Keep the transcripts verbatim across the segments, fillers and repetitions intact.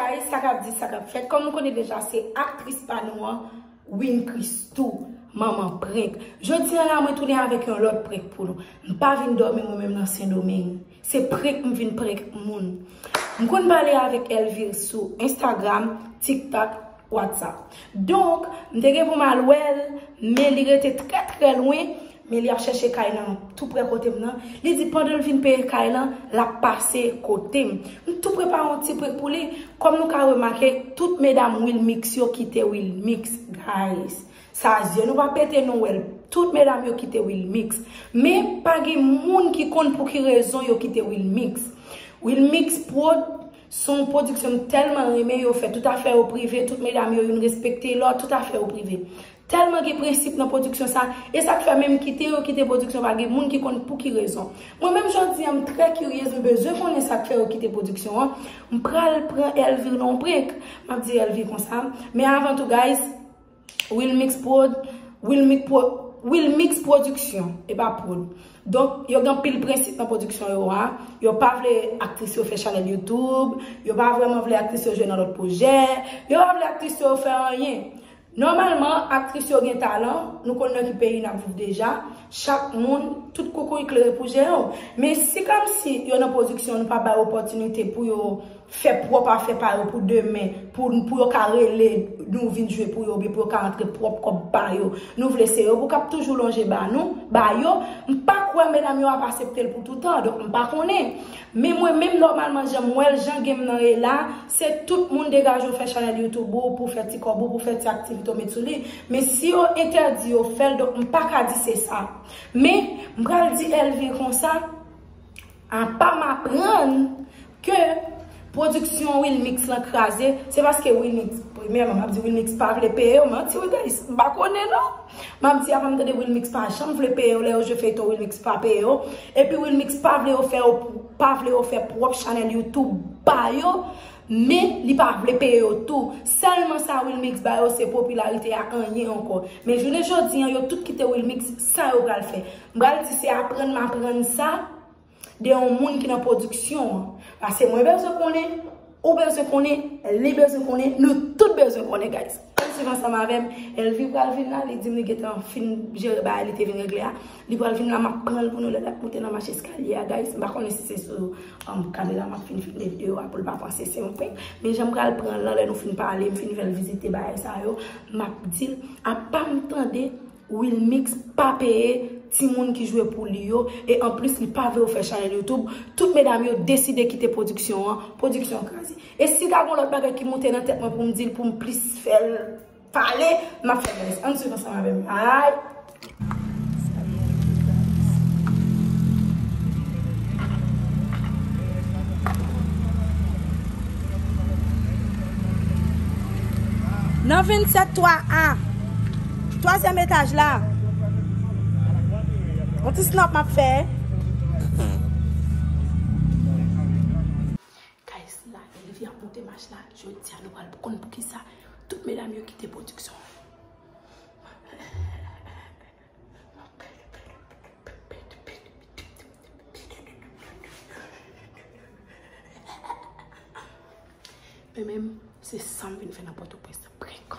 Guys, sa k ap di, sa k ap fèt. Kòm nou konnen deja, se aktris pa nou an, Win Christoo, manman prank. Jodi a la, mwen tounen avèk yon lòt prank pou nou. M pa vin dòmi mwen menm nan Sendomeng. Se prank m vin prank moun. M konn pale avèk Elvire sou Instagram, TikTok, WhatsApp. Donk, m te gen pou m al wè l, men li rete trè, trè lwen, men li ap chèche kay nan tou prè kote m nan. Li di pandan l vin peye kay lan, l ap pase kote m. M tou prepare yon ti prank pou li. Kòm nou ka remake, tout medam Wilmix yo kite Wilmix, guys. Sa zye nou pa pete nou wè l. Tout medam yo kite Wilmix. Men pa gen moun ki konn pou ki rezon yo kite Wilmix. Wilmix Prod se yon pwodiksyon m tèlman renmen, yo fè tout afè yo prive, tout medam yo youn respekte lòt, tout afè yo prive. Tèlman gen prensip nan pwodiksyon sa, e sa k fè menm kite yo kite pwodiksyon, pa gen moun ki konn pou ki rezon. Mwen menm jodi a, m trè kiryez, m bezwen konnen sa k fè yo kite pwodiksyon an. M pral pran Elvire nan yon prank. M ap di Elvire konsa. Men avan tou, guys, Wilmix Prod, Wilmix Pro, Wilmix Production, e pa Prod. Donk, yo gen anpil prensip nan pwodiksyon yo a. Yo pa vle aktris yo fè chanèl YouTube, yo pa vrèman vle aktris yo jwe nan lòt pwojè, yo pa vle aktris yo fè anyen. Nòmalman, aktris yo gen talan, nou konn nan ki peyi n ap viv deja. Chak moun, tout koukouy klere pou je yo. Men si kòmsi yo nan pwodiksyon, nou pa bay opòtinite pou yo fè pwòp afè pa yo pou demen, pou, pou yo ka rele nou vin jwe pou yo, oubyen pou yo ka rantre pwòp kòb pa yo. Nou vle se yo pou k ap toujou lonje ba nou, ba yo. M pa kwè medam yo ap aksepte l pou toutan, donk m pa konnen. Men mwen menm, nòmalman, jan m wè l, jan game nan ye la, se tout moun degaje w fè chanèl YouTube ou, pou fè ti kòb ou, pou fè ti aktivite w met sou li. Men si yo entèdi yo fè l, donk m pa ka di se sa. Men, m pral di Elvire konsa, apa m aprann ke pwodiksyon Wilmix lan kraze, se paske Wilmix, premyèman, m ap di Wilmix pa vle peye yo, manti wi guys, m pa konnen non. M ap di apa m tande Wilmix pa janm vle peye yo, lè yo jwe feyton Wilmix pa peye yo. Epi Wilmix pa vle yo fè yo, pa vle yo fè pwòp chanèl YouTube ba yo, men li pa vle peye yo tou. Sèlman sa Wilmix ba yo se popilarite a, anyen ankò. Men jounen jodi an, yo tout kite Wilmix, sa yo pral fè? M pral di se aprann m aprann sa de yon moun ki nan pwodiksyon an. Paske mwen bezwen konnen, ou bezwen konnen, li bezwen konnen, nou tout bezwen konnen, guys. Ann swiv ansanm avè m. Elvire pral vin la, li di m li gentan fin jere bagay li te vin regle a. Li pral vin la, m ap pran l pou nou lè l ap moute nan mach eskalye a, guys. M pa konnen si se sou, um, kamera m ap fin filme videyo a pou l pa panse se yon prank. Men jan m pral pran l lan, lè nou fin pale, m fin fè l vizite bagay sa yo, m ap di l, apa m tande Wilmix pa peye timoun ki jwe pou li yo, e anplis li pa vle yo fè chanèl YouTube. Tout medam yo deside kite pwodiksyon an, pwodiksyon an kraze. E si ta gon lòt bagay ki moute nan tèt mwen pou m di l, pou m plis fè l pale, m ap fè l, guys. Ann swiv ansanm avè m. Ay! Nan vennsèt twa A, twazyèm etaj la. Yon ti snap m ap fè. Guys, la, Elvire ap moute mach la. Jodi a, nou pral konn poukisa tout medam yo kite pwodiksyon an. Men menm, se sa m vin fè nan Pòtoprens, prank.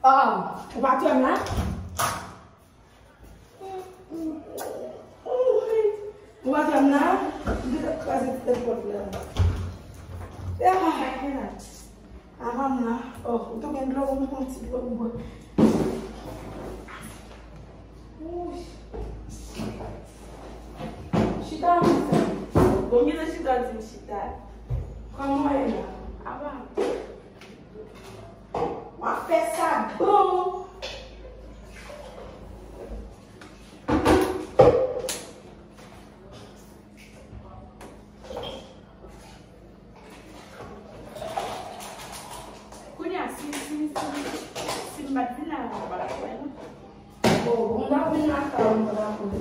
Ah, ou pa twè m la? Ou pa twè m la? M te t ap kraze ti tèt pòt la. Ah, avan m la. Oh, ou tou gen dlo pou m pran ti dlo pou m bwè. Ouch. Chita, mwen sa. Bon, m gentan chita, di m chita. Kòman w ye la? Apa. W ap fè sa bon. Kounye a, si, si, si, si m pa t vin la, ou pa t ap wè, non. Oh, m t ap vin lakay ou, m pa t ap wè.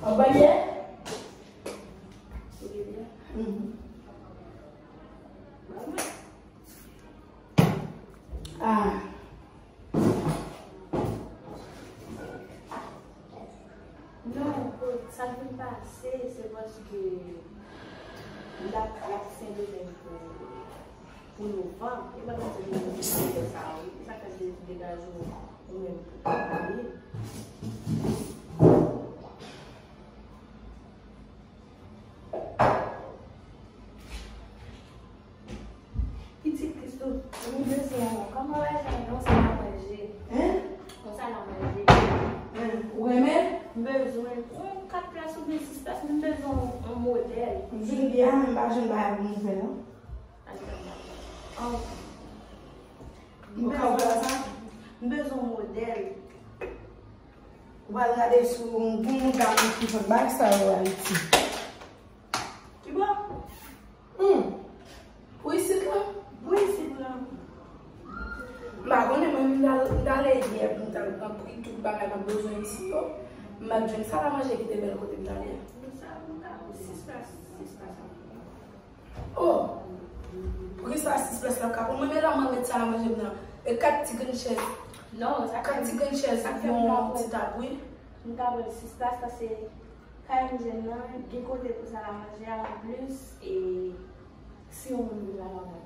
Ap bay yè? Non, pou sa k vin pase, se paske l ap, l ap Sendomeng pou, pou novanm. E pa paske nou vin fè sa, wi. E sa fè l te degaje w ou menm pou avril. Pitit Christo, m bezwen yon, kòman w ap di yon salamanje? Hein? Yon salamanje. Hein? Ou renmen? M bezwen yon kat plas oubyen sis plas, m bezwen yon, yon modèl. Jodi a, m pa jwenn bagay pou m fè, non. Al fè m bagay. Oh. M ka fè sa? M bezwen yon modèl. Ou pral gade sou yon moun dam ki fè bak sa yo Ayiti. Ki bò? Hmm. Pou isit la? Pou isit la. M pa konnen, mwen, m t al, m t ale yè pou m t al pran pri tout bagay m ap bezwen isi yo. M pa t jwenn salamanje ki te bèl kote m t ale a. Sa, m ka pou sis plas, sis plas. Oh! Pou ki sa sis plas la ka pou mwen, men la mwen met salamanje m nan. E kat ti grenn chèz. Non, sa kat ti grenn chèz, yon ti tab, wi. M ka pran sis plas, paske Kay m jwenn nan, gen kote pou salamanje a anplis, e si yon moun vin la, la mwen.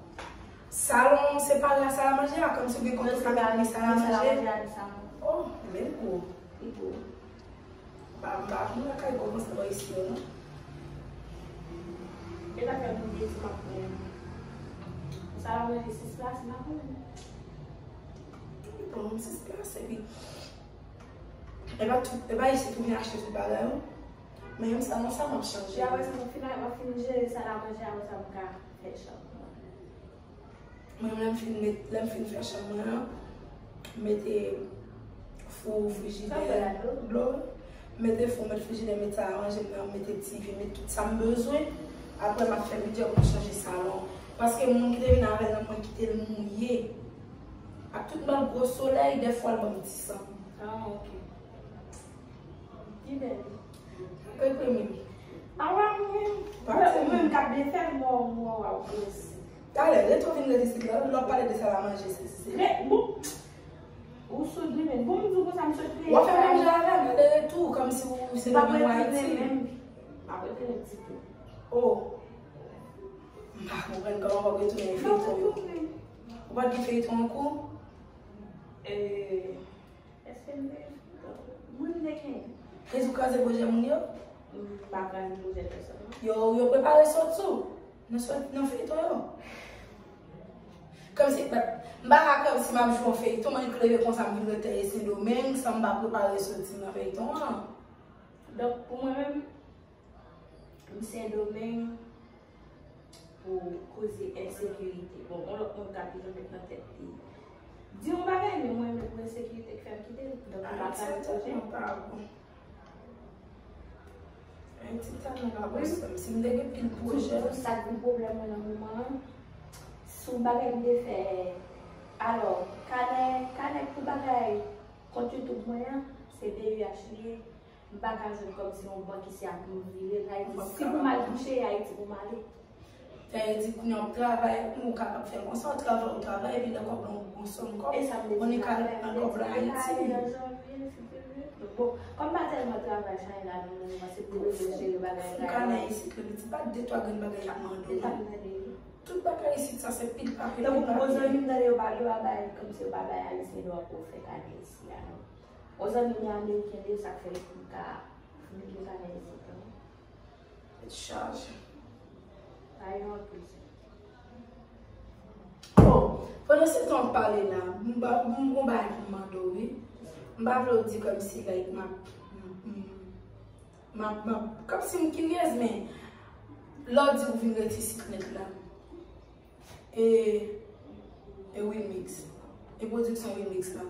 Salon separe a salamanje a, kòmsi gen kote pou salamanje a, gen salamanje. Oh, men gwo. Li gwo. M pa, m pa konn lakay gwo konsa bò isi yo, non. E sa fè moun te di m ap pran salamanje sis plas, m pa konnen. Bon, sis plas, epi E pa tout, e pa isit ou vin achte tout bagay ou. Men menm sa, nan sa m ap chanje. E apre sa, m fin, m fin jere salamanje, apre sa, m ka fè chanm mwen. Mwen, lè m fin met, lè m fin fè chanm mwen an, m mete fou frijidè, dlo, m mete fou, m met frijidè, m met salamanje m nan, m mete TV, m met tout sa m bezwen. Apre, m ap fè bidjè pou m chanje salon. Paske moun ki te vin avè l nan, mwen kite l mouye. Ak tout mal gwo solèy, dèfwa l ban m ti san. Ah, ok. Ki bèl. Pepe menm. Awa mwen. Ou menm k ap defè l, mò, mò, w ap gresi. Talè, lè tou vin rete isit la, lè w ap pale de salamanje, se, se. Bon. Ou soud wi, men bon, m di w konsa, m sot peye. W ap fè menm jan avè m, lè tou, kòmsi ou se de menm Ayiti. M ap retounen menm. M ap retounen ditou. Oh. M pa konprann kòman w ap retounen feyton yo. Ou pa t gen feyton an kou? Eh, Èske m te, mwen m te gen? Kèz ou kraze pwojè moun yo? M pa kraze pwojè pèsòn, non. Yo, yo prepare sòti w. Nan sòti, nan feyton yo. Kòmsi, m pa ka kòmsi m ap jwe yon feyton, mwen leve konsa m vin rete Sendomeng, san m pa prepare sòti m nan feyton an. Donk, pou mwen menm, M Sendomeng pou koze ensekirite. Bon, yon lòt moun ka toujou met nan tèt li. Di yon bagay, men mwen menm pou ensekirite k fè m kite l. Donk, m pa ka retounen. Ayiti tèlman pa bon, sè m. Si m te gen pil pwojè. Sa k vin pwoblèm mwen nan moman an, sou bagay m te fè. Alò, kanè, kanè pou bagay kont YouTube mwen an, se B U H li ye. M pa ka jwenn kòb si yon bank isi a pou m vire l. Sa vle di, si pou m al touche, e Ayiti pou m ale. Sa vle di, kounye a w ap travay, ou kapab fè konsa, w travay, w travay, epi lè kòb la, yon bon sòm kòb, ou nik al pran kòb la Ayiti. Bon, kòm m pa tèlman travay sa la, non, non, non, se pou yo jere bagay la. Fouka nan isit, lè pitit, pa de twa grenn bagay y ap mande w. E sa m tande wi. Tout bagay isit, sa se pil pa pil. Tankou bon zanmi m tande yo pa, yo pa bay, kòmsi yo pa bay Ayisyen dwa pou yo fè kanè isi a, non. Bon, zanmi m yo ameriken, de sa k fè m ka vin gen kanè isit la. Tèt chaje. Pa gen anpil. Bon, pandan se tan w ap pale la, m ba, m gon bagay pou m mande w, wi. M pa vle w di kòmsi, like, m ap, m, m, m ap, m ap, kòmsi m kiryèz, men lè w di ou vin rete isit nèt la. E, e Wilmix. E pwodiksyon Wilmix la.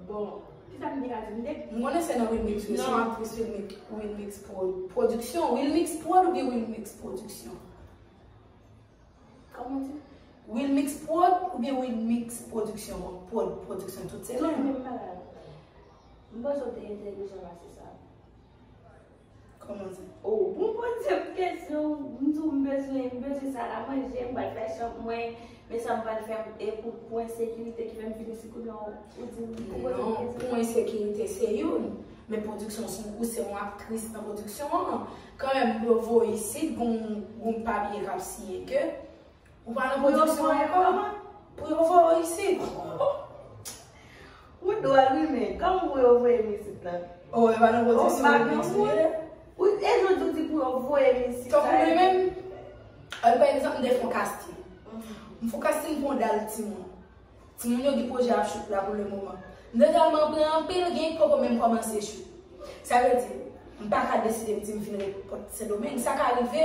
Bon, kisa m te ka di? M te... M konnen se nan Wilmix, wi, se yon aktris Wilmix, Wilmix Prod. Pwodiksyon, Wilmix Prod oubyen Wilmix Pwodiksyon? Kòman w di? Wilmix Prod oubyen Wilmix Pwodiksyon? Bon, Prod, Pwodiksyon, tout se menm. Menm bagay. M panse w te entèlijan pase sa. Kòman sa? Oh, bon, poze m kesyon, m di w m bezwen, m bezwen salamanje, m pral fè chanm mwen, men sa m pral fè e pou, pou ensekirite ki fè m vin isit kounye Non, pou mwen sekirite se youn, men pwodiksyon, ou se yon aktris nan pwodiksyon an. Kanmenm pou yo voye isit, gon, gon papye k ap siyen ke ou pa nan pwodiksyon ankò. Pou yo voye isit. Ou dwòl wi, men kòman pou yo voye m isit la? Oh, e pa nan pwodiksyon, aktris ou ye? Ou, e jodi ou di pou yo voye m isit la. Tankou mwen menm, pa egzanp, m te fè yon casting. M fè yon casting pou yon dal timoun. Timoun yo gen pwojè ap chout la pou le moman. Legalman, m pran anpil, gen poko menm kòmanse chout. Sa vle di, m pa ka deside m di m vin ret Sendomeng. Sa ka rive,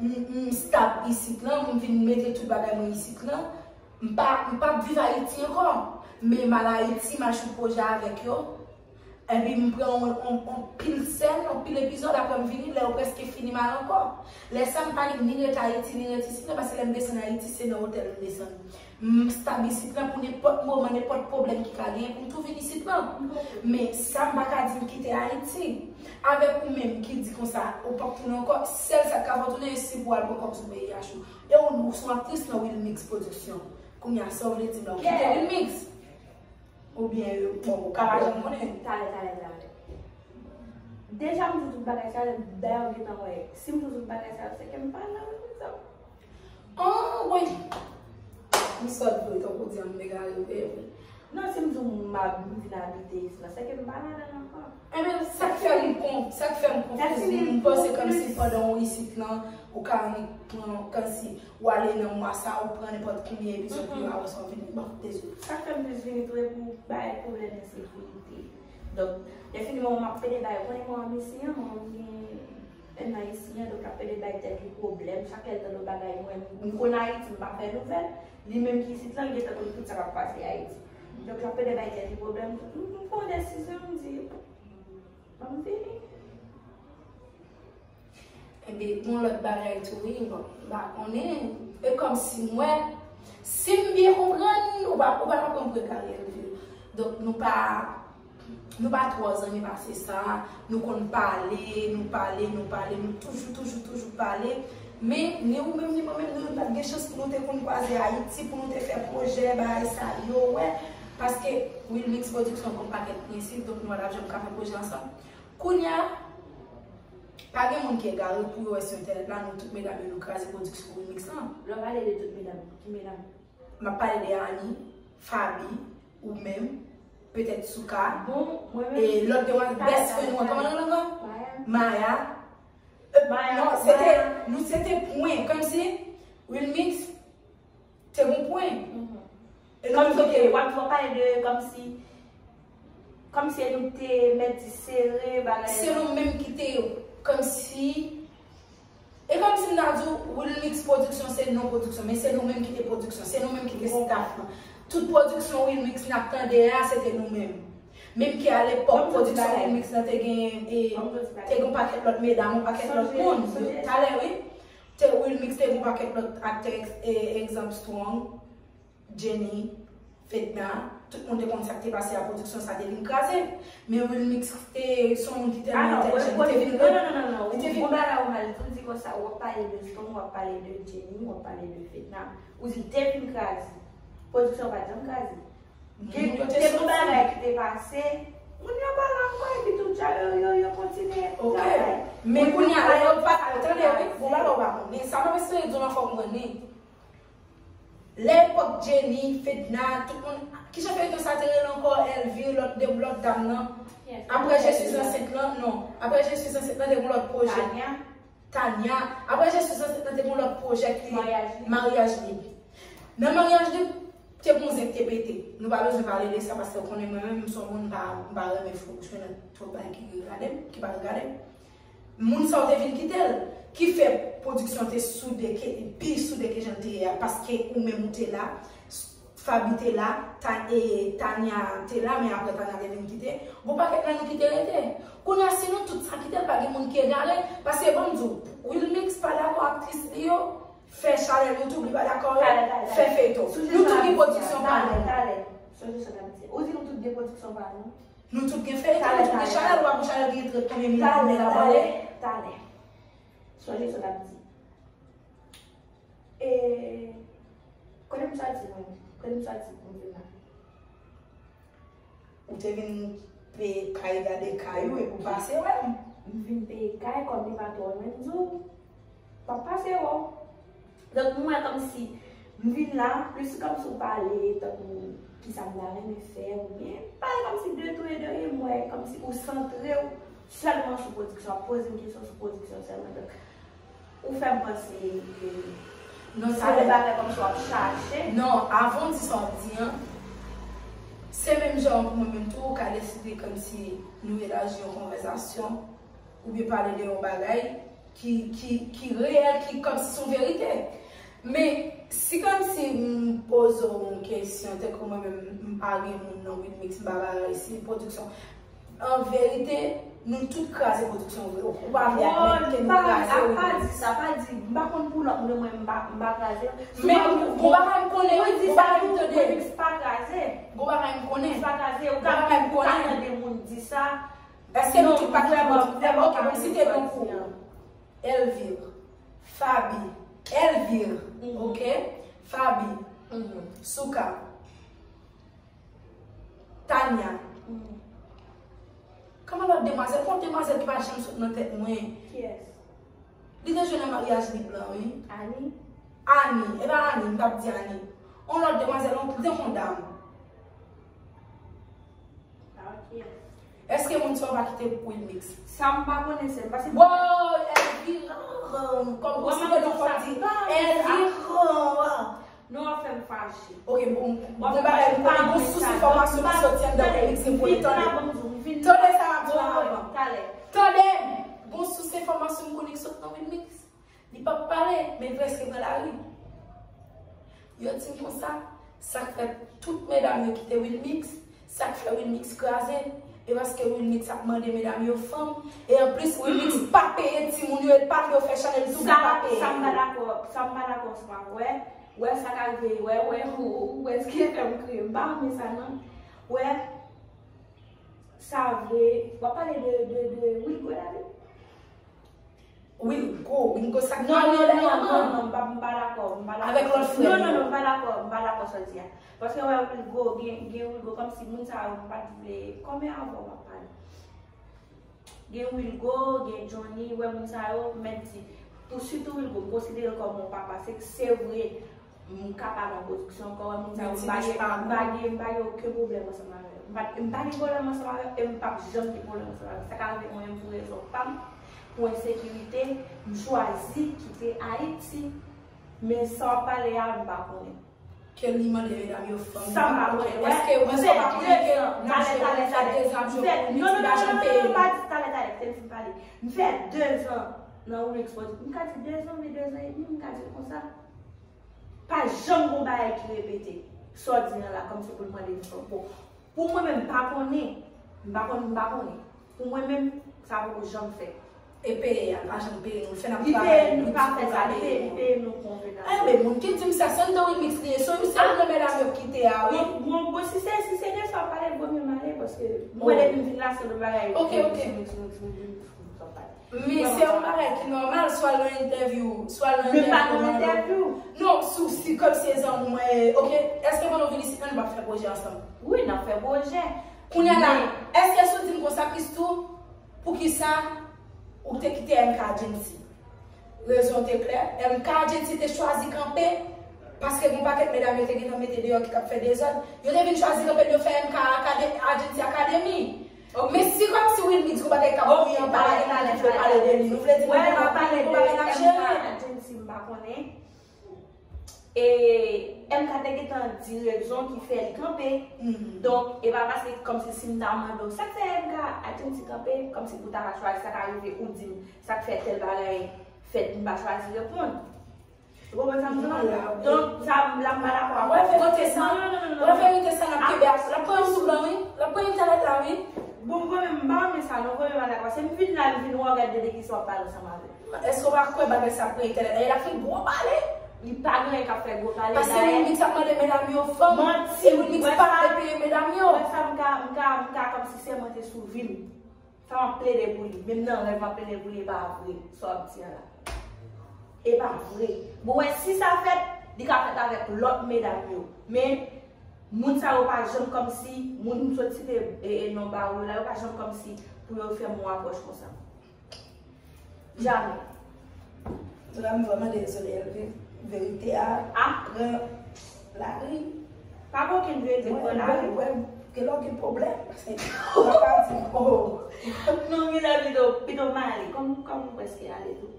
m, m stab isit lan, m vin mete tout bagay mwen isit lan. M pa, m p ap viv Ayiti ankò. Men m al Ayiti, m al chout pwojè avèk yo. Epi m pran yon, yon, yon pil sèn, yon pil epizòd, apre m vini, lè yo prèske fini m al ankò. Lè sa m pa gen ni ret Ayiti, ni ret isit lan, paske lè m desann Ayiti, se nan otèl m desann. M stab isit lan pou nenpòt moman, nenpòt pwoblèm ki ka genyen pou m tou vin isit lan. Men sa m pa ka di m kite Ayiti. Avèk ou menm ki di konsa, ou p ap tounen ankò, sèl sa k ka fè w tounen, se si pou w al pran kòb sou V I H ou. E ou, ou se yon aktris nan Wilmix Production. Kounye a, sa w vle di m la, ou kite Wilmix? Oubyen, bon, ou ka pa janm konnen. Talè, talè, talè. Deja m di tout bagay sa yo, dayè w gentan wè. Si m di tout bagay sa yo, se ke m pa la, wi, mezanmi. Oh, wi. M sòt vre, tankou di an m egare vre, wi. Non, si m di w m ap, m vin abite isit la, se ke m pa ladan l ankò. Enben, sa k fè m kon, sa k fè m konfyize, m panse kòmsi pandan w isit lan, ou ka annik pran, kòmsi w ale nan mwa sa, ou pran nenpòt konbyen epizòd pou yo avanse w vini. Bon, dezole. Sa k fè m plis vini tou, e pou bay pwoblèm ensekirite. Donk, definitivman, m ap plede bay, ou konnen mwen an Ayisyen, mwen gen en Ayisyen, donk l ap plede bay tèt li pwoblèm. Chak lè l tande yon bagay, mwen, m konn Ayiti, m pa fè nouvèl. Li menm ki isit lan, li gentan konn tout sa k ap pase Ayiti. Donk, l ap plede bay tèt li pwoblèm. M, m pran yon desizyon, m di, ban m vini. Ebyen, gon lòt bagay tou, wi, bon, m pa konnen. E kòmsi m wè, si m byen konprann, ou pa, ou pa konprann pou egare Elvire. Donk, nou pa, nou pa twò zanmi pase sa, nou konn pale, nou pale, nou pale, nou toujou, toujou, toujou pale. Men, ni ou menm, ni mwen menm, nou pa t gen chans pou nou te konn kwaze Ayiti, pou nou te fè pwojè, bagay sa yo, wè. Paske, Wilmix Production gon pakèt prensip, donk nou pa t ap janm ka fè pwojè ansanm. Kounye a, pa gen moun ki egare pou yo wè sou entènèt la, nou tout medam yo, nou kraze pwodiksyon Wilmix lan. Lè w pale de tout medam, ki medam? M ap pale de Annie, Faby, ou menm, petèt Souka. Bon, mwen menm, e lòt demwazèl, best friend mwen, kòman l rele ankò? Maya. Maya. Euh, Maya, non, se te, Maya. Nou se te pwen, kòmsi Wilmix te gon pwen. Mhm. E nou kòmsi, ok, w ap, w ap pale de kòmsi, kòmsi nou te mèt di sere, bagay. Se nou menm ki te, kòmsi, e kòmsi m ta di w, Wilmix Production se non pwodiksyon, men se nou menm ki te pwodiksyon, se nou menm ki te staff lan. Tout pwodiksyon Wilmix n ap tande a, se te nou menm. Menm ke alepòk, pwodiksyon Wilmix lan te gen, e, te gen yon pakèt lòt medam, yon pakèt lòt moun. Talè, wi. Te Wilmix te gen yon pakèt lòt aktè, e, egzanp Strong, Jenny, Fedna, tout moun te konn sa k te pase a, pwodiksyon sa te vin kraze. Men Wilmix te se yon moun ki tèlman entèlijan, li te vin, non, non, non, non, non, li te vin. Ou bagay ou mal di, ou di konsa, w ap pale de Strong, w ap pale de Jenny, w ap pale de Fedna, ou di l te vin kraze. Pwodiksyon pa t janm kraze. Te gon bagay ki te pase, moun yo pa la ankò, epi tout jan yo, yo, yo kontinye travay. Men kounye a, lè yo pa, tande, wi, gon bagay ou pa konnen. Sa m ap eseye di w lan fò w konprann li. Lè epòk Jenny, Fedna, tout moun, kijan feyton sa te rele ankò, Elvire, lòt de, lòt dam nan? Apre Je suis enceinte lan, non. Apre Je suis enceinte lan, te gon lòt pwojè. Tania. Tania. Apre Je suis enceinte lan, te gon lòt pwojè ki Mariage Libre. Nan Mariage Libre, te gon zen k te pete. Nou pa bezwen pale de sa, paske w konnen mwen menm, m se yon moun, m pa, m pa renmen fouch nan twòp bagay ki regade m, ki pa regade m. Moun sa yo te vin kite l, ki fè pwodiksyon te soude, ke, pi soude ke jan l te ye a, paske ou menm ou te la, Faby te la, Ta-, e, Tania te la, men apre Tania te vin kite, gon pakèt nan nou ki te rete. Kounye a, si nou tout sa kite l, pa gen moun ki egare, paske ban m di w, Wilmix pa dakò aktris li yo fè chanèl YouTube, li pa dakò yo fè feyton. Nou tout gen pwodiksyon pa nou. Talè, talè. Sonje sa w t ap di. Ou di nou tout gen pwodiksyon pa nou? Nou tout gen feyton, nou tout gen chanèl, ou pa gon chanèl ki gen trant konbyen mil abòne la. Talè, talè. Sonje sa w t ap di. E, kote m soti, mwen? Kote m soti pou m vin la? Te vin peye kay, gade kay ou epi w pase wè m. M vin peye kay, kòm li pa twò lwen, m di w, m ap pase wè w. Donk, m wè kòmsi m vin la, plis kòmsi w pale, tankou kisa m ta renmen fè, oubyen pale kòmsi de tou e de, m wè kòmsi ou santre w sèlman sou pwodiksyon, ap poze m kesyon sou pwodiksyon sèlman. Donk, ou fè m panse ke non, sa se yon bagay kòmsi w ap chache. Non, avan w di sa w ap di an, se menm jan pou mwen menm tou, ou ka deside kòmsi nou elaji yon konvèsasyon, oubyen pale de yon bagay ki, ki, ki reyèl, ki kòmsi se yon verite. Men, si kòmsi m poze w yon kesyon, tankou mwen menm, m pa gen moun nan Wilmix, m pa bagay, si pwodiksyon, an verite, nou tout kraze pwodiksyon vre. Ou pa vle admèt ke nou kraze Wilmix. Pa di sa, pa di, m pa konn pou lòt moun, mwen, m pa, m pa kraze. Men, gon bagay m konnen, wi, gon bagay m tande. Wilmix pa kraze. Gon bagay m konnen. Wilmix pa kraze, ou ka tande moun di sa. Èske nou tout pa ki bon? Ok, donk si te tankou Elvire, Faby, Elvire, ok, Faby, Souka, Tania. Kòman lòt demwazèl? Gon demwazèl ki pa janm sot nan tèt mwen. Kiyès? Li te jwe nan maryaj li blan, wi. Ani? Ani. E pa Ani, m t ap di Ani. On lòt demwazèl, on, li te yon dam. Èske moun sa yo pa kite Wilmix? Sa m pa konnen, sè m, paske... Woy, Elvira, kòm ou site non fò di Elvira. Non, w ap fè m fache. Ok, bon, bon bagay, m konnen gon sous enfòmasyon ki soti anndan Wilmix, se pou li tande. Tande sa m ap di la avan. Tande! Gon sous enfòmasyon m konnen ki sot nan Wilmix. Li p ap pale, men prèske pran lari. Yo di m konsa, sa k fè tout medam yo kite Wilmix, sa k fè Wilmix kraze, e paske Wilmix ap mande medam yo fanm, e anplis Wilmix pa peye timoun yo, e pa vle yo fè chanèl YouTube, li pa peye yo. Sa m pa dakò, sa m pa dakò ansanm avè w. Wè sa ka rive, wè, wè, ou, ou, wè, ki fè m kriye, m pa renmen sa non. Wè, sa vre, w ap pale de, de, de Wilgo la wi. Wilgo, Wilgo sa k pale dènyèman. Non, non, non, m pa, m pa dakò, m pa dakò. Avèk lòt frè l yo. Non, non, non, m pa dakò, m pa dakò sa w di a. Paske wè Wilgo, gen, gen Wilgo, kòmsi moun sa yo, m pa t vle, kòman avè w m ap pale. Gen Wilgo, gen Johnny, wè moun sa yo, m mèt di, pou sitou Wilgo, m konsidere l kòm yon papa, se, se vre, m ka pale an pwodiksyon ankò, wè moun sa yo, m pa gen, m pa gen, m pa gen okenn pwoblèm ansanm avè yo. M pa, m pa gen pwoblèm ansanm avè yo, e m p ap janm gen pwoblèm ansanm avè yo. Sa ka rive mwen menm pou rezon pa m, pou ensekirite, m chwazi kite Ayiti. Men sa w ap pale a, m pa konnen. Ke li mande medam yo fanm, m pa konnen. Èske ou menm sa w pa konnen ke n ap jwe pou li fè dezan ap jwe pou li, li pa janm peye nou? Non, non, non, non, pa di talè, talè, kite m fin pale. M fè dezan nan Wilmix Production. M ka di dezan, men dezan edmi, m ka di l konsa. Pa janm gon bagay ki repete. Sa w di an la, kòmsi pou l mande m fanm. Bon, pou mwen menm, m pa konnen. M pa konn, m pa konnen. Pou mwen menm, sa poko janm fèt. E peye a, pa janm peye nou. Fè n ap travay, nou pa fè sa, li peye, li peye nou konvenab. Enben, moun ki di m sa, se anndan Wilmix li ye. Se yon, se youn nan medam yo k kite a, wi. Bon, bon, bon, si se, si se de sa w pale, vò mye m ale, paske mwen depi m vin la, se lòt bagay. Ok, ok. Wilmix, Wilmix, Wilmix, Wilmix, Wilmix, sa w pale. Men se yon bagay ki nòmal, swa l nan entèvyou, swa l nan entèvyou. Men pa nan entèvyou. Non, sou, si kòm si e zanmi mwen, ok, èske pandan w vin isit la, nou p ap fè pwojè ansanm? Wi, n ap fè pwojè. Kounye a la, èske si w di m konsa, Christoo, poukisa ou te kite M K Agency? Rezon te klè, M K Agency te chwazi kanpe, paske gon pakèt medam yo te gentan mete deyò ki t ap fè dezòd. Yo te vin chwazi kanpe, yo fè M K Akade-, Agency Academy. Men si kòmsi Wilmix gon bagay k ap bouyi anba, nou vle pale de li, nou vle di nou konnen gon bagay n ap jere. Agency, m pa konnen. E M K te gentan di rezon ki fè li kanpe. Donk, e pa paske kòmsi si m ta mande w, sa k fè M K Agency kanpe, kòmsi pou ta ka chwazi, sa ka rive ou di m, sa k fè tèl bagay fèt, m pa chwazi reponn. Ou konprann sa m di la? Donk, sa m la, m pa dakò avè w. Wè verite sa? Non, non, non, non, non. Wè verite sa, l ap kenbe ak, l ap pran yon sou blan, wi. L ap pran entènèt la, wi. Bon, mwen menm, m pa renmen sa, non, mwen menm m pa dakò. Se m vin la, m vin wè w gade de kisa w ap pale ansanm avè l. Èske w pa kwè bagay sa ap pran entènèt la? E l ap fè gwo pale. Li pa gen anyen k ap fè gwo pale. Paske Wilmix ap mande medam yo fanm. Manti, e Wilmix pa vle peye medam yo. Wè sa m ka, m ka, m ka kòmsi sèmante sou vi m. Sa m ap plede pou li. Menm nan rèv m ap plede pou li, e pa vre. Sa w ap di an la. E pa vre. Bon, wè, si sa fèt, li ka fèt avèk lòt medam yo. Men, Moun sa yo pa janm kòmsi, moun m sot site e, e non ba ou yo la, yo pa janm kòmsi pou yo fè m yon apwòch konsa. Jamè. Antouka, m vrèman dezole, Elvie. Verite a pran lari. Pa gen okenn verite k pran lari. Wè, wè, gen lè w gen pwoblèm, paske w pa di, oh. Non, m gentan pito, pito m ale. Kòm, kòm m prèske ale tou.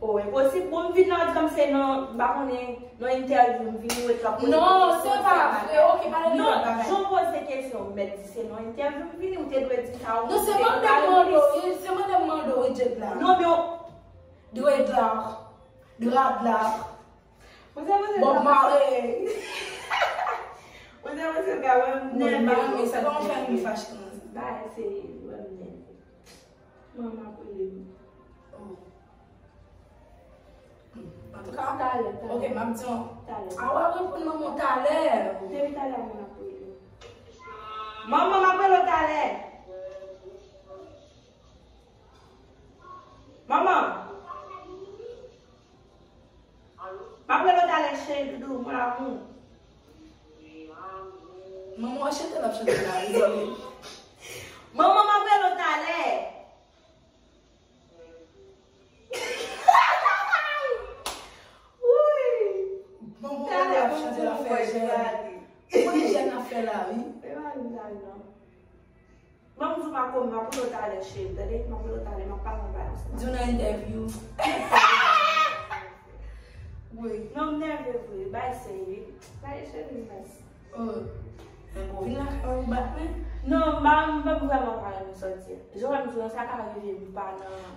Oh, enposib. Bon, m vin la, w di kòm se nan, m pa konnen, nan entèvyou, m vini, ou ret la poze kesyon. Non, se pa vre, ok, pale de lòt bagay. Non, jan w poze kesyon, m mèt di se nan entèvyou m vini, ou te dwe di sa, ou te dwe reponn. Non, se mande m mande w, wi, se mande m mande w, wi, dreadlock. Non, men w... Dreadlock. Dreadlock. Ou se, ou se Bob Marley. Ou se, ou se, gade, wè m nève. Mwen, mwen, sa pa fè m fache konsa. Ba, se, wè m nève. Manman ap rele m. Oh. Antouka, talè, talè. Ok, m ap di w. Talè. A, w ap reponn manman w talè. Depi talè, manman ap rele m. Manman, m ap rele w talè. Manman. M ap rele w talè, cheri doudou, mon amour. Manman w chante, l ap chante la, dezole. Manman, m ap rele w talè. Wi. Manman w ap chante, l ap fè jèn. Ou konn jèn ap fè la, wi. E pa vin la, non. Ban m di w pa kòm, m ap rele w talè, cheri, tande? M ap rele w talè, m ap pale anba yo. Di w nan entèvyou. Wi. Non, m nève vre, bay serye. Bay serye, baz. Oh. Men bon, vin lakay ou bat mwen. Non, m pa, m pa vrèman pa renmen sa w di a. Jan w wè m di w lan, sa ka rive m pa nan...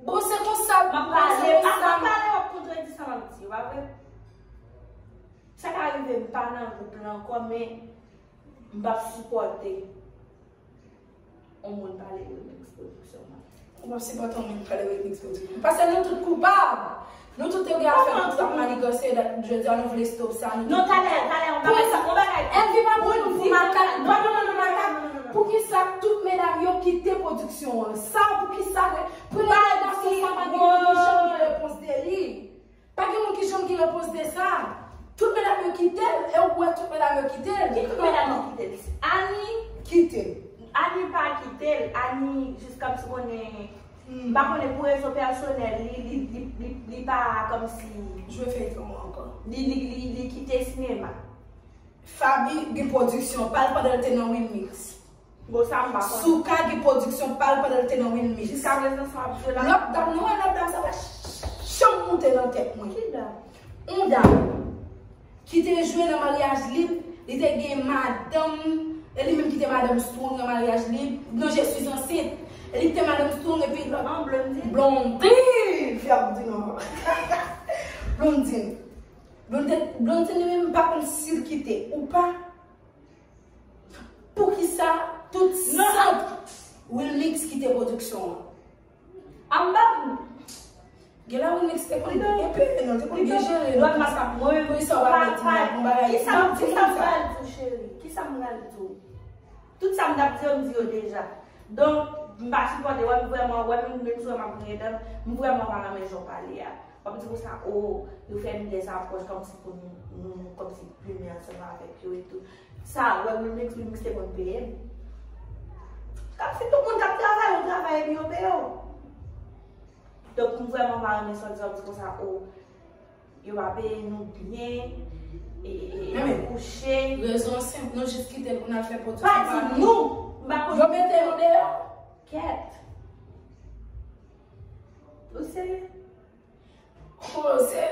Bon, se konsa, m ap pale, m ap pale, w ap kontredi sa m ap di, pa vre? Sa ka rive m pa nan gwoup lan ankò, men m p ap sipòte yon moun pale Remix Production nan. Ou p ap sipòte yon moun pale Remix Production. Paske nou tout koupab. Nou tout te gen afè, nou tout ap maniganse, jodi a nou vle stop sa, nou tout... Non, talè, talè, yon bagay, yon bagay. Elvie pa pran nou pou makak, pa pran nou pou makak. Poukisa tout medam yo kite pwodiksyon an? Sa, poukisa premye redaksyon sa pa gen moun ki janm gen repons de li? Pa gen moun ki janm gen repons de sa. Tout medam yo kite l, e ou wè tout medam yo kite l. Ki tout medam yo kite l? Ani kite l. Ani pa kite l. Ani jis kòmsi konnen, m pa konnen, pou rezon pèsonèl li, li, li, li, li pa kòmsi... Jwe feyton an ankò. Li, li, li, li kite sinema. Faby gen pwodiksyon pa l pandan l te nan Wilmix. Bon, sa m pa konnen. Souka gen pwodiksyon pa l pandan l te nan Wilmix. Jiskaprezan sa w ap jwe la. Lòt dam, nou wè lòt dam sa pa janm moute nan tèt mwen. Ki dam? Yon dam ki te jwe nan Maryaj Lib, li te gen madanm, e li menm ki te madanm Strong nan Maryaj Lib, nan Je suis enceinte. E li te madanm Strong epi lòt... An, Blondine. Blondine! Fi ap di non. Blondine. Blondine, Blondine li menm m pa konn si l kite ou pa. Poukisa tout sant Wilmix kite pwodiksyon an? Anba m. Gen la Wilmix te konn gen peye, non, te konn gen jere, non, konsa. Poukisa w pa mete yon bagay? Kisa, kisa m pral di w, cheri? Kisa m pral di w? Tout sa m t ap di yo, m di yo deja. Donk, m pa sipòte, wè m vrèman, wè m, menm si wè m ap griyen dan, m vrèman pa renmen jan w pale a. W ap di konsa, o, yo fè m dèzapwòch kòmsi pou nou, nou, nou kòmsi plimen ansanm avèk yo e tou. Sa, wè, Wilmix, Wilmix te konn peye m. Kòmsi tout moun k ap travay, yo travay epi yo peye w. Donk, m vrèman pa renmen sa w di, w ap di konsa, o, yo pa peye nou byen, e, e, e, n ap kouche. Rezon senp, nou jis kite l pou n al fè pwodiksyon pa nou. Pa di nou, m pa konn. Yo mete nou deyò. Kèt. Ou serye? Oh, se,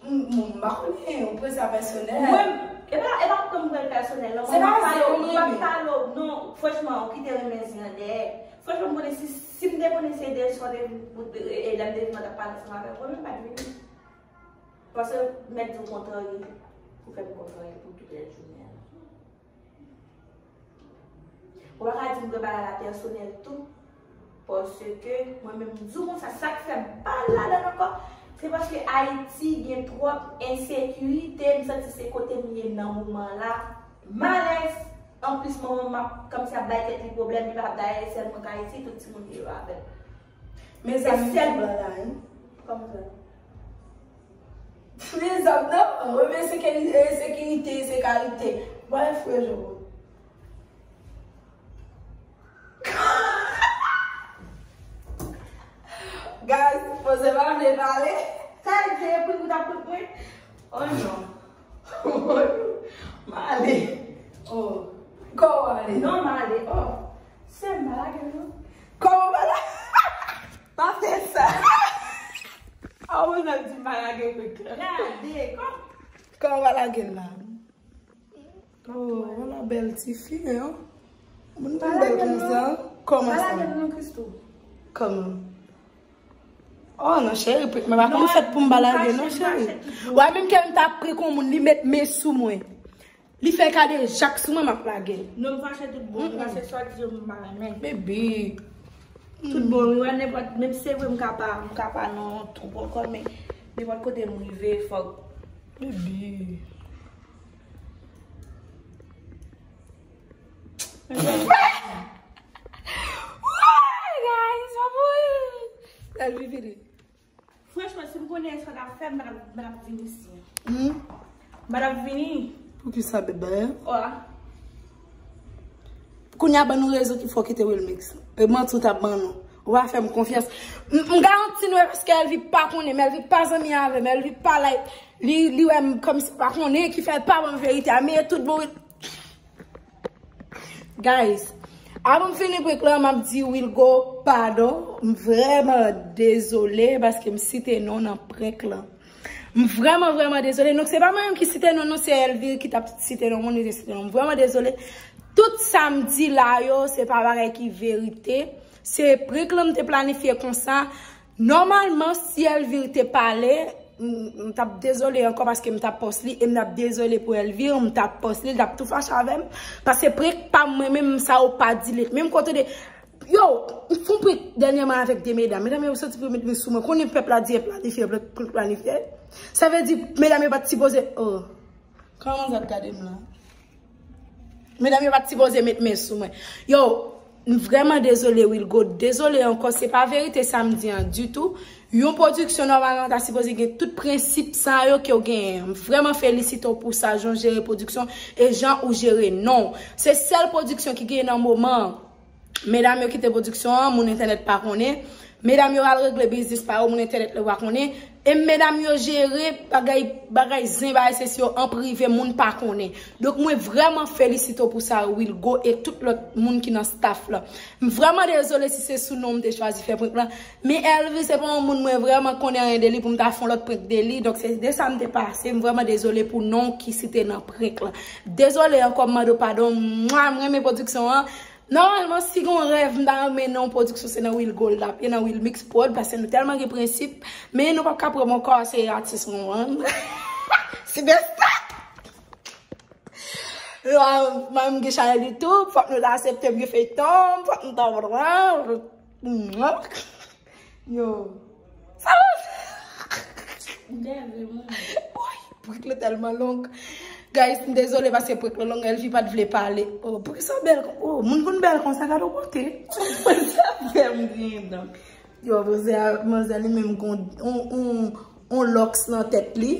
m, m, m pa konnen, ou pran sa pèsonèl. Mwen, e pa, e pa pou m pran l pèsonèl, non. Se pa sa, mwen, m ap pale w, non, franchman, ou kite renmen zen an dèyè. Franchman, m konnen si, si m te konnen se de sa w te vin, e, e, lè m te vin, mwen t ap pale ansanm avè w, mwen menm m pa t vini. Paske m mèt di w kontrarye, ou fè m kontrarye pou tout rès jounen an. Ou pa ka di m pran bagay la pèsonèl tou, paske mwen menm m di w konsa, sa k fè m pa al ladan l ankò, se paske Ayiti gen twòp ensekirite, m santi se kote m ye nan moman la, m alèz, anplis manman m ap kòmsi ap bay tèt li pwoblèm, li pa ap bay sèl mwen k Ayiti, tout timoun li yo avè m. Mezanmi, sèl blan la, wi. Kòman sa? Mezanmi, non, mwen men sekirite, sekirite, se karite. Mwen fwe jo. Guys, poze pa vle pale. Sa e te prik ou t ap prik mwen? Oh non. Male. Oh. Kò w ale? Non, male. Oh. Se malage non. Kòman malage? Pa fè sa. A ou nan di malage prik la. Gade, kò. Kòman malage la? Oh, wala bèl ti fi, hein? Moun pa bèl konsa. Kòman sa? Kòman? Oh non, cheri, prik mwen pa konn fèt pou m pa lage, non, cheri. Wè, menm ke m ta prik yon moun, li met men sou mwen. Li fè kadejak sou mwen, m ap lage l. Non, m fache tout bon, m fache swa di yo m pa renmen. Baby. Tout bon, wi, wè, nenpòt, menm se vre, m ka pa, m ka pa nan yon twoup ankò, men nenpòt kote m rive, fòk. Baby. Woy, guys, pa pou ri. Elvi vini. Franchman, si m konnen sa t ap fè, m pa t ap, m pa t ap vini isi. Hmm? M pa t ap vini. Poukisa, bebe? Oh. Kounye a ban nou rezon ki fè w kite Wilmix. E manti w t ap ban nou. Ou pa fè m konfyans. M, m garanti nou e paske Elvi pa konnen, men Elvi pa zanmi avè m, Elvi pa like. Li, li wè m kòmsi pa konnen, ki fè l pa ban m verite a, men e tout bon. Guys, avan m fini prank lan, m ap di Wilgo padon. M vrèman dezole paske m site non nan prank lan. M vrèman, vrèman dezole. Donk, se pa mwen menm ki site non, non, se Elvire ki t ap site non, moun ki te site non. M vrèman dezole. Tout sa m di la yo, se pa bagay ki verite. Se prank lan m te planifye konsa. Nòmalman, si Elvire te pale, m, m t ap dezole ankò paske m t ap pòs li, e m t ap dezole pou Elvire, m t ap pòs li, l t ap tou fache avè m. Paske prank pa mwen menm, sa yo pa di li. Menm kote de, yo, m fè yon prank dènyèman avèk de medam. Medam yo soti pou yo met men sou mwen. Konnen pèp la di e planifye, prank, prank planifye. Sa vle di, medam yo pa t sipoze, oh. Kòman zòt gade m la? Medam yo pa t sipoze met men sou mwen. Yo, m vrèman dezole, Wilgo. Dezole ankò, se pa verite sa m di an ditou. Yon pwodiksyon nòmalman ta sipoze gen tout prensip sa yo ke w genyen. M vrèman felisite w pou sa, jan w jere pwodiksyon e jan ou jere non w. Se sèl pwodiksyon ki genyen nan moman an. Medam yo kite pwodiksyon an, moun entènèt pa konnen. Medam yo al regle biznis pa yo, moun entènèt la pa konnen. E medam yo jere bagay, bagay zen, bagay sesi yo an prive, moun pa konnen. Donk, mwen vrèman felisite w pou sa, Wilgo, e tout lòt moun ki nan staff la. M vrèman dezole si se sou non m te chwazi fè prank lan. Men Elvire, se pa yon moun mwen vrèman konnen anyen de li pou m ta fè yon lòt prank de li. Donk, se de sa m te pase. M vrèman dezole pou non ki site nan prank lan. Dezole ankò, m mande w padon. Mwa, m renmen pwodiksyon an. Nòmalman, si gon rèv m ta renmen nan yon pwodiksyon, se nan Wilgo l ap ye, nan Wilmix Prod, paske nou tèlman gen prensip, men nou p ap ka pran m ankò, se atis mwen an. Sipèsta! Mwen, m gen chanèl YouTube, fòk nou ta aksepte m gen feyton, fòk nou ta. Yo. Sa va? Dève mwen. Woy, prank lan tèlman long. Guys, m dezole paske prank lan long, Elvi pa t vle pale. Oh, poukisa w bèl kon, oh, moun konn bèl konsa, gade w bote. Sa fè m griyen dan. Yo, manzè, manzè li menm gon on, on, on lòks nan tèt li.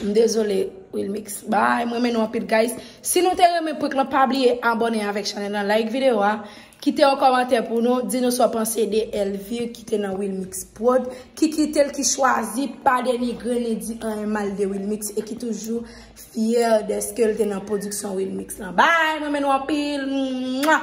M dezole, Wilmix. Bye, mwen renmen nou anpil, guys. Si nou te renmen prank lan, pa bliye abòne avèk chanèl lan, like videyo a, kite yon kòmantè pou nou, di nou sa w panse de Elvire ki te nan Wilmix Prod, ki kite l, ki chwazi pa denigre ni di anyen mal de Wilmix e ki toujou fyè dèske l te nan pwodiksyon Wilmix lan. Bye, mwen renmen nou anpil. Mwa!